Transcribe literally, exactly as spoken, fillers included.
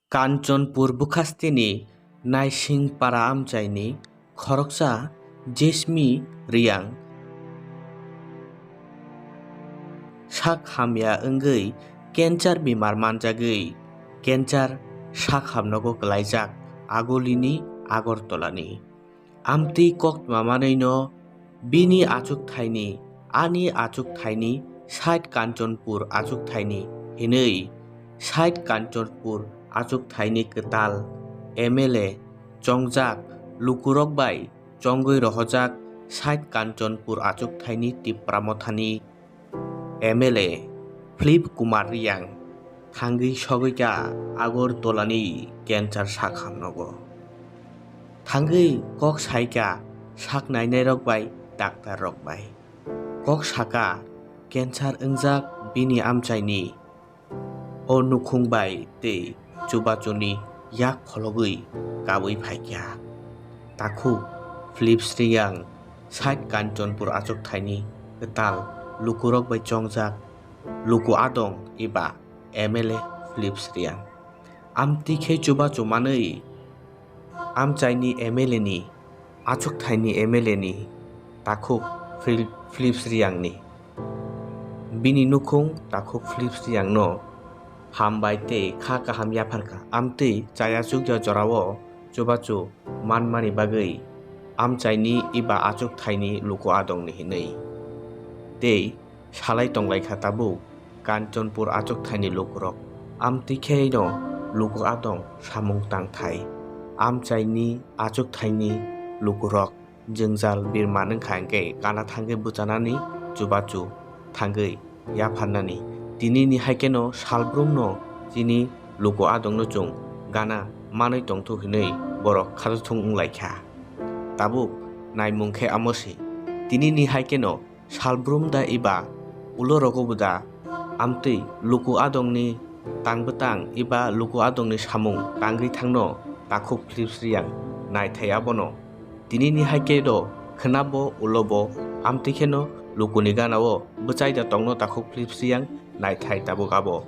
Kanchanpur bwkhasteni Naisingpara amchaini khoroksa Jesmi Riyang sak hamya wngwi cancer bemar manjagwi cancer sak hamnogo kwlaijak Agulini Agartalani. Amtwi koktma manwino bini achukthaini, ani achukthaini, side Kanchanpur achukthaini hinwi side Kanchanpur achukthaini kwtal M L A chongjak lukurok bai chongwi rohorjak side Kanchanpur achukthaini Tipra Mothani M L A Philip Kumar Riyang thangwi sogwikha Agartalani cancer sak hamnogo. Thangwi kok saikha sak nainairok bai daktarrok bai. Kok saka cancer wngjak bini amchaini. O nukhung bai tei chubachuni yak phologwi kabwi phaikha. Takhuk Philip Sriyang side Kanchanpur achukthaini kwtal lukurok bai chongjak luku adong eba M L A Philip Sriyang. Amtwi khe chubachu manwi amchaini M L A ni, achukthaini M L A ni takhuk Phil-, Philip Sriyangni. Bini nukhung takhuk Philip Sriyangno hambai tei kha kaham yapharkha. Amtwi chaya chukya jorao chubachu manmani bagwi amchaini eba achukthaini luku adongni hinwi. Tei salai tonglaikha tabuk Kanchanpur achukthaini lukurok. Amtwi kheno luku adong samung tangthai. Amchaini achukthaini lukurok jwngjal birman wngkha hwnkhe gana thangwi bwchanani chubachu thangwi yapharnani. Tinini hai kheno salbrumno chini luku adongno chwng gana manwi tongthok hinwi borok khajathung wnglaikha. Tabuk naimung khe amo se. Tinini hai kheno salbrum da eba ulo rogo bo da amtwi luku adongni tang bwtang eba luku adongni samung tangwi thangno takhuk Philip Sriyang naithai abono. Tinini hai khe do khwnabo ulo bo amtwi kheno lukuni gana o bwchai da tongno takhuk Philip Sriyang naithai tabuk abo.